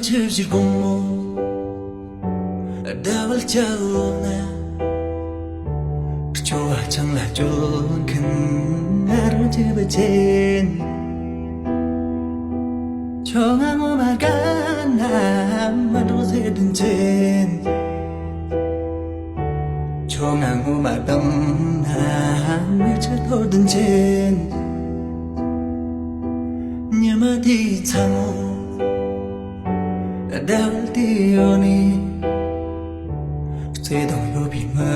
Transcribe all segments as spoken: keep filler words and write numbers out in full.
ཆུ་བཞུར་དགོང་མོ་ཟླ་བ་ལྕགས་འོག་ན། སྐྱོ་བ་ཆང་ལ་སྐྱོ་མཁན་ང་རང་གཅིག་པུ་ཅན། ཁྱོད་ང་ངོ་མ་དགའ་ན་མ་འགྲོ་ཟེར་དོན་ཅན། ཁྱོད་ང་ངོ་མ་བཏང་ན་མི་ཆ་ཐོར་དོན་ཅན། ཉི་མ་དེའི་མཚན་མོ་ཟླ་བ་དེའི་འོག་ནས། བརྩེ་དུང་ཡོད་པའི་མི་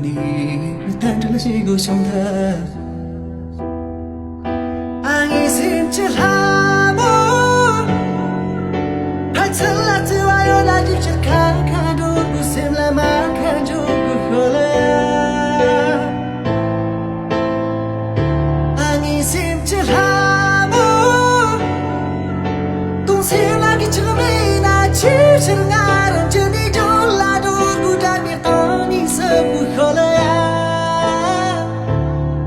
ནི་ད་འཕྲལ་ཤེས་དགོས་བྱུང་ཐལ། ཨ་ངའི་སེམས་ཀྱི་ལྷ་མོ། ཕན་ཚུན་ལ་བརྩེ་བ་ཡོད་ན་ཅིག་ཕྱིར་ཁ་ཁ་འགྲོ་དགོས། སེམས་ལ་མ་ཁ་འཇོག་དགོས་ཤོ་ལ་ཡ། ཨ་ངའི་སེམས་ཀྱི་ལྷ་མོ། དུང་སེམས་ལ་གི་ཆགས་མེད་ན་ཆེས་ཕྱིར་ང་རང་ཅི་ནས་ཇོ་ལ་འགྲོ་དགོས། དྲན་པའི་སྟེང་ནས་སེམས་ཀྱི་ཤོ་ལ་ཡ།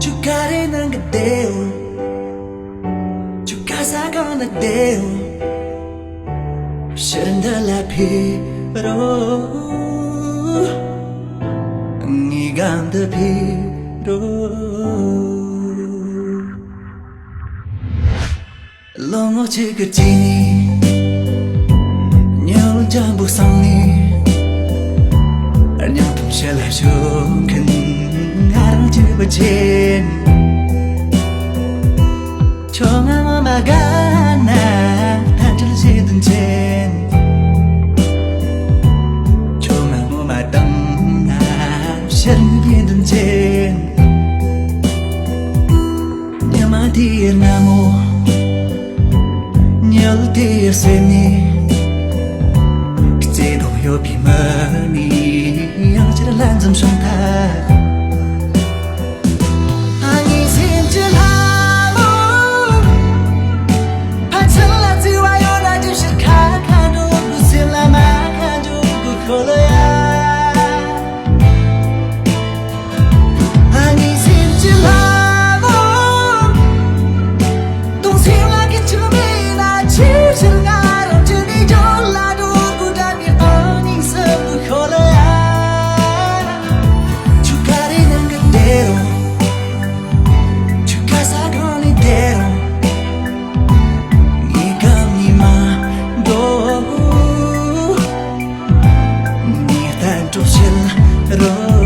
ཆུ་ཁ་རེ་ནང་གི་ལྡེའུ། ཆུ་ཁ་ས་གང་ན་ལྡེའུ། ཕྱིར་འདི་ལ་ཕེབས་རོགས། ངའི་གམ་དུ་ཕེབས་རོགས། ལོ་ངོ་གཅིག་གི་རྗེས་ནས། ཉི་འོད་འཇམ་པོ་སངས་ནས། སྙིང་གཏམ་བཤད་ལ་ཞུགས་མཁན་ང་རང་གཅིག་པུ་ཅན། ཁྱོད་ང་ངོ་མ་དགའ་ན་ད་འཕྲལ་ཤེས་དོན་ཅན། ཁྱོད་ང་ངོ་མ་བཏང་ན་ཕྱིར་མི་ཡིན་དོན་ཅན། ཉི་མ་དེའི་སྔ་མོ། ཉི་འོད་དེའི་གསེབ་ནས། བརྩེ་དུང་ཡོད་པའི་མི་ནི་ཡང་ཕྱིར་ལྷན་འཛོམས་བྱུང་ཐལ། ཨ་ངའི་སེམས་ཀྱི་ལྷ་མོ། ཕན་ཚུན་ལ་བརྩེ་བ་ཡོད་ན་ཅིག་ཕྱིར་ཁ་ཁ་འགྲོ་དགོས། སེམས་ལ་མ་ཁ་འཇོག་དགོས་ཤོ་ལ་ཡ། ཨ་ངའི་སེམས་ཀྱི་ལྷ་མོ། དུང་སེམས་ལ་གི་ཆུ་མེད་ན་ཆེས་ཕྱིར་ང་རང་ཅི་ནས་ཇོ་ལ་འགྲོ་དགོས། དྲན་པའི་སྟེང་ནས་སེམས་ཀྱི་ཤོ་ལ་ཡ། ཆུ་ཁ་རེ་ནང་གི་ལྡེའུ། ཆུ་ཁ་ས་གང་ནས་ལྡེའུ། ངའི་གམ་ནས་མ་འགྲོ། ངའི་གཏན་གྲོགས་བྱེད་རོགས།